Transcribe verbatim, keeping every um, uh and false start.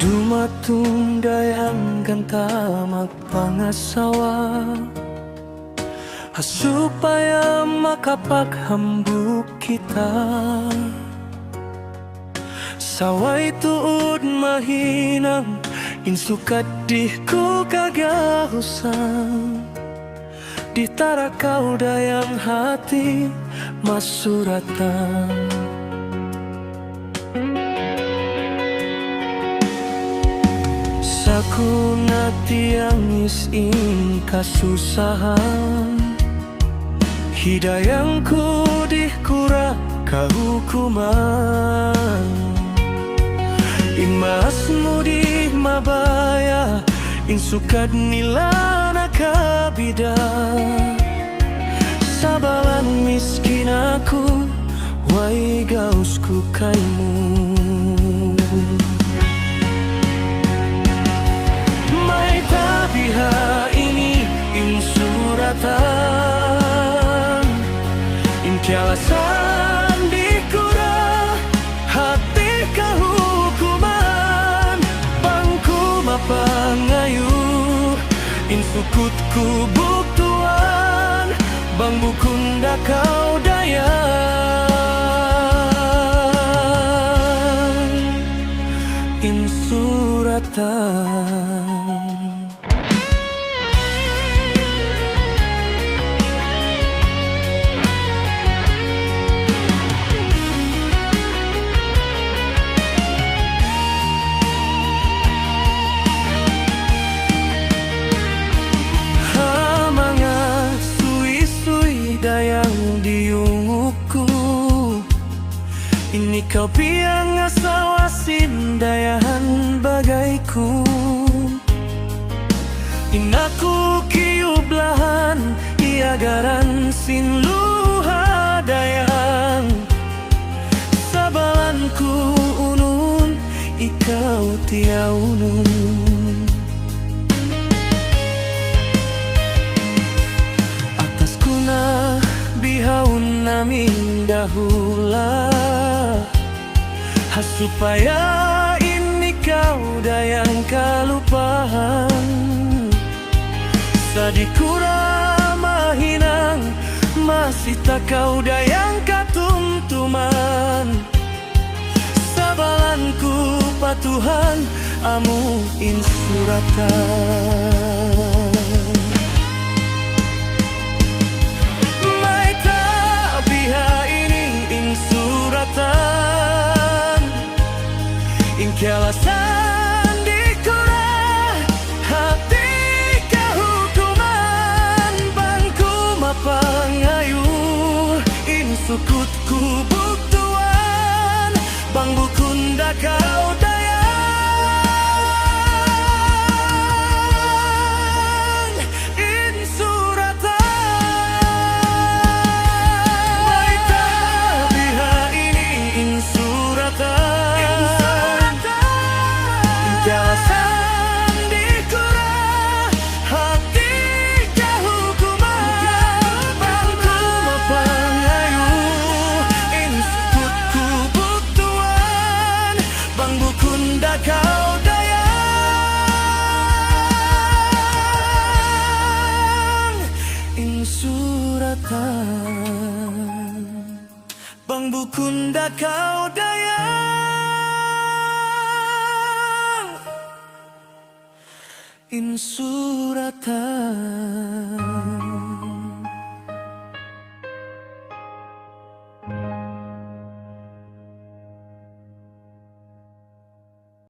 Dumatung dayang ganta' magpangasawa, ha supaya makapaghambuuk kita. Sa' way tuud mahinang in sukat di' ku kagahusan. Di' ta da kaw dayang hati masuratan. Sa' ku na tiyangis in kasusahan, hi dayang ku di' ku da kahukuman. In maas mu di' mabaya', in sukat nila nakabida. Sabalan miskin aku, way gaus ku kaymu. Mayta' biha ini in suratan, in kiyalasahan di' ku da hati kahukuman. Bang ku mapangayu', in sukut ku buktuan, bang bukun da kaw dayang in suratan. Ha manga suysuy dayang diyungug ku, in ikaw piyangasawa sin dayahan bagay ku. In aku kiyublahan, iyagaran sin luha' dayang. Sabalan ku unun, ikaw tiyaunun. Atas ku na bihaun amin dahula, ha supaya in ikaw dayang kalupahan. Sa' di' ku da mahinang, masi ta kaw dayang katumtuman. Sabalan ku pa Tuhan amu in suratan. Mayta' biha ini in suratan, in kiyalasahan di' ku da hati kahukuman. Bang ku mapangayu', in sukut ku buktuan, bang bukun da kaw dayang in suratan. Mayta' biha ini in suratan, in kiyalasahan di' ku da hati kahukuman. Bang ku mapangayu', in sukut ku buktuan, bang bukun da kaw dayang in suratan. Bang bukun da kaw dayang in suratan.